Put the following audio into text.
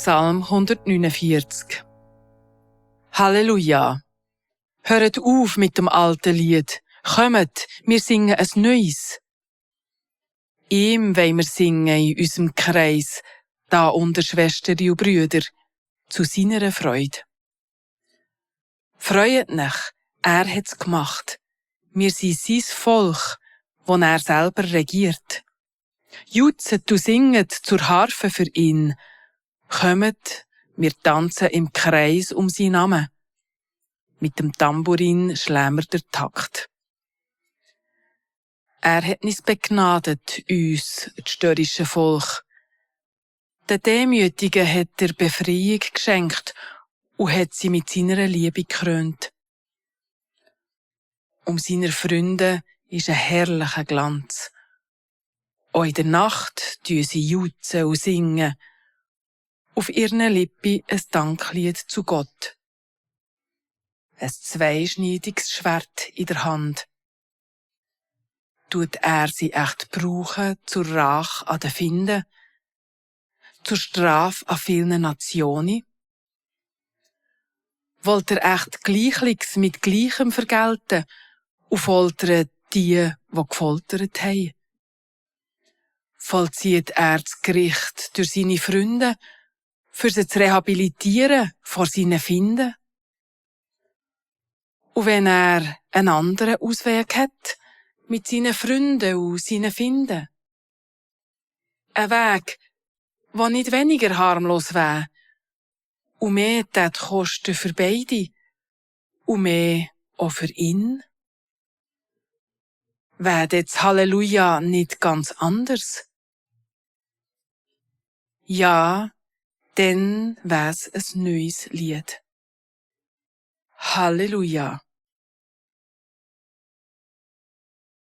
Psalm 149. Halleluja! Hört auf mit dem alten Lied. Kommt, wir singen ein neues. Ihm wollen wir singen in unserem Kreis, da unter Schwestern und Brüder, zu seiner Freude. Freut mich, er hat's gemacht. Wir sind sein Volk, das er selber regiert. Jutzet und singet zur Harfe für ihn. Kommt, wir tanzen im Kreis um seinen Namen. Mit dem Tambourin schlägen wir den Takt. Er hat uns begnadet, uns, das störrische Volk. Den Demütigen hat er Befreiung geschenkt und hat sie mit seiner Liebe gekrönt. Um seiner Freunde ist ein herrlicher Glanz. Auch in der Nacht tun sie jutzen und singen. Auf ihren Lippen ein Danklied zu Gott. Ein zweischneidiges Schwert in der Hand. Tut er sie echt brauchen zur Rache an den Finden? Zur Strafe an vielen Nationen? Wollt er echt Gleichliches mit Gleichem vergelten und foltern die gefoltert haben? Vollzieht er das Gericht durch seine Freunde, für sie zu rehabilitieren vor seinen Finden? Und wenn er einen anderen Ausweg hat, mit seinen Freunden und seinen Finden? Ein Weg, der nicht weniger harmlos wäre und mehr kosten für beide und mehr auch für ihn? Wäre das Halleluja nicht ganz anders? Ja, dann wär's ein neues Lied. Halleluja!